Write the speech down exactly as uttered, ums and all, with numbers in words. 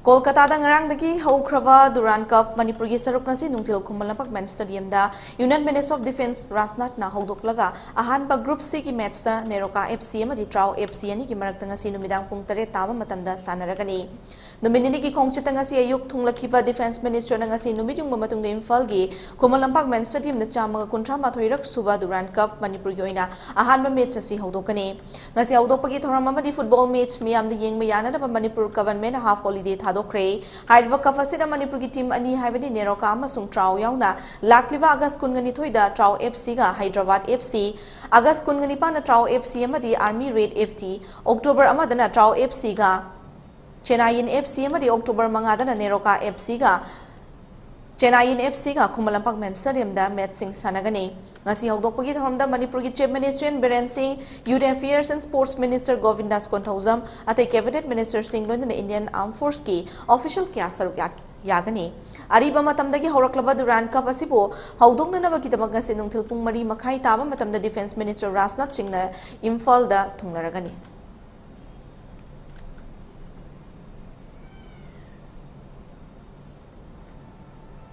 ꯀꯣꯜꯀꯇꯥꯗ ꯉꯔꯥꯡꯗꯒꯤ ꯍꯧꯈ꯭ꯔꯕ ꯗꯨꯔꯥꯟ ꯀꯞ ꯃꯅꯤꯄꯨꯔꯒꯤ ꯁꯔꯨꯛ ꯉꯁꯤ ꯅꯨꯡꯊꯤꯜ ꯈꯨꯃꯟ ꯂꯝꯄꯥꯛ ꯃꯦꯟ ꯁ꯭ꯇꯦꯗꯤꯌꯝꯗ ꯌꯨꯅꯤꯌꯟ ꯃꯤꯅꯤꯁꯇꯔ ꯑꯣꯐ ꯗꯤꯐꯦꯟꯁ ꯔꯥꯖꯅꯥꯊꯅ ꯍꯧꯗꯣꯛꯂꯒ ꯑꯍꯥꯟꯕ ꯒ꯭ꯔꯨꯞ ꯁꯤꯒꯤ ꯃꯦꯠꯁꯇ ꯅꯦꯔꯣꯀꯥ ꯑꯦꯐ ꯁꯤ ꯑꯃꯗꯤ ꯇ꯭ꯔꯥꯎ ꯑꯦꯐ ꯁꯤ ꯑꯅꯤꯒꯤ ꯃꯔꯛꯇ ꯉꯁꯤ ꯅꯨꯃꯤꯗꯥꯡ ꯄꯨꯡ ꯇꯔꯦꯠ ꯇꯥꯕ ꯃꯇꯝꯗ ꯁꯥꯟꯅꯔꯒꯅꯤ꯫ ꯅꯨꯃꯤꯠ ꯅꯤꯅꯤꯒꯤ ꯈꯣꯡꯆꯠꯇ ꯉꯁꯤ ꯑꯌꯨꯛ ꯊꯨꯡꯂꯈꯤꯕ ꯗꯤꯐꯦꯟꯁ ꯃꯤꯅꯤꯁꯇꯔꯅ ꯉꯁꯤ ꯅꯨꯃꯤꯠ ꯌꯨꯡꯕ ꯃꯇꯨꯡꯗ ꯏꯝꯐꯥꯜꯒꯤ ꯈꯨꯃꯟ ꯂꯝꯄꯥꯛ ꯃꯦꯟ ꯁ꯭ꯇꯦꯗꯤꯌꯝꯗ ꯆꯥꯝꯃꯒ ꯀꯨꯟꯊ꯭ꯔꯥ ꯃꯥꯊꯣꯏꯔꯛ ꯁꯨꯕ ꯗꯨꯔꯥꯟ ꯀꯞ ꯃꯅꯤꯄꯨꯔꯒꯤ ꯑꯣꯏꯅ ꯑꯍꯥꯟꯕ ꯃꯦꯠꯁ ꯑꯁꯤ ꯍꯧꯗꯣꯛꯀꯅꯤ꯫ ꯉꯁꯤ ꯍꯧꯗꯣꯛꯄꯒꯤ ꯊꯧꯔꯝ ꯑꯃꯗꯤ ꯐꯨꯠꯕꯣꯜ ꯃꯦꯠꯁ ꯃꯤꯌꯥꯝꯗ ꯌꯦꯡꯕ ꯌꯥꯅꯅꯕ ꯃꯅꯤꯄꯨꯔ ꯒꯚꯔꯟꯃꯦꯟꯠꯅ ꯍꯥꯐ ꯍꯣꯂꯤꯗꯦ ꯊꯥꯗꯣꯛꯈ꯭ꯔꯦ꯫ ꯍꯥꯏꯔꯤꯕ ꯀꯞ ꯑꯁꯤꯗ ꯃꯅꯤꯄꯨꯔꯒꯤ ꯇꯤꯝ ꯑꯅꯤ ꯍꯥꯏꯕꯗꯤ ꯅꯦꯔꯣꯀꯥ ꯑꯃꯁꯨꯡ ꯇ꯭ꯔꯥꯎ ꯌꯥꯎꯅ ꯂꯥꯛꯂꯤꯕ ꯑꯥꯒꯁ ꯀꯨꯟꯒ ꯅꯤꯊꯣꯏꯗ ꯇ꯭ꯔꯥꯎ ꯑꯦꯐ ꯁꯤꯒ ꯍꯥꯏꯗ꯭ꯔꯕꯥꯗ ꯑꯦꯐ ꯁꯤ, ꯑꯥꯒꯁ ꯀꯨꯟꯒ ꯅꯤꯄꯥꯟꯗ ꯇ꯭ꯔꯥꯎ ꯑꯦꯐ ꯁꯤ ꯑꯃꯗꯤ army red F T, October ꯑꯃꯗꯅ ꯇ꯭ꯔꯥꯎ ꯑꯦꯐ ꯁꯤꯒ ꯆꯦꯟꯅꯥꯏꯌꯤꯟ ꯑꯦꯐ ꯁꯤ ꯑꯃꯗꯤ ꯑꯣꯛꯇꯣꯕꯔ ꯃꯉꯥꯗꯅ ꯅꯦꯔꯣꯀꯥ ꯑꯦꯐ ꯁꯤꯒ ꯆꯦꯟꯅꯥꯏꯌꯤꯟ ꯑꯦꯐ ꯁꯤꯒ ꯈꯨꯃꯟ ꯂꯝꯄꯥꯛ ꯃꯦꯟ ꯁ꯭ꯇꯦꯗꯤꯌꯝꯗ ꯃꯦꯠꯁꯁꯤꯡ ꯁꯥꯟꯅꯒꯅꯤ꯫ ꯉꯁꯤ ꯍꯧꯗꯣꯛꯄꯒꯤ ꯊꯧꯔꯝꯗ ꯃꯅꯤꯄꯨꯔꯒꯤ ꯆꯤꯐ ꯃꯤꯅꯤꯁꯇꯔ ꯕꯤꯔꯦꯟ ꯁꯤꯡ, ꯌꯨꯠ affairs and sports minister ꯒꯣꯕꯤꯟꯗꯥꯁ Konthoujam, ꯑꯇꯩ ꯀꯦꯕꯤꯅꯦꯠ ꯃꯤꯅꯤꯁꯇꯔꯁꯤꯡ ꯂꯣꯏꯅꯅ ꯏꯟꯗꯤꯌꯟ ꯑꯥꯔꯝ ꯐꯣꯔꯁꯀꯤ ꯑꯣꯐꯤꯁꯤꯌꯦꯜ ꯀꯌꯥ ꯁꯔꯨꯛ ꯌꯥ-, ꯌꯥꯒꯅꯤ꯫ ꯑꯔꯤꯕ ꯃꯇꯝꯗꯒꯤ ꯍꯧꯔꯛꯂꯕ ꯗꯨꯔꯥꯟ ꯀꯞ ꯑꯁꯤꯕꯨ ꯍꯧꯗꯣꯛꯅꯅꯕꯒꯤꯗꯃꯛ ꯉꯁꯤ ꯅꯨꯡꯊꯤꯜ ꯄꯨꯡ ꯃꯔꯤ ꯃꯈꯥꯏ ꯇꯥꯕ ꯃꯇꯝꯗ ꯗꯤꯐꯦꯟꯁ ꯃꯤꯅꯤꯁꯇꯔ ꯔꯥꯖꯅꯥꯊ ꯁꯤꯡꯅ ꯏꯝꯐꯥꯜꯗ ꯊꯨꯡꯂꯔꯒꯅꯤ꯫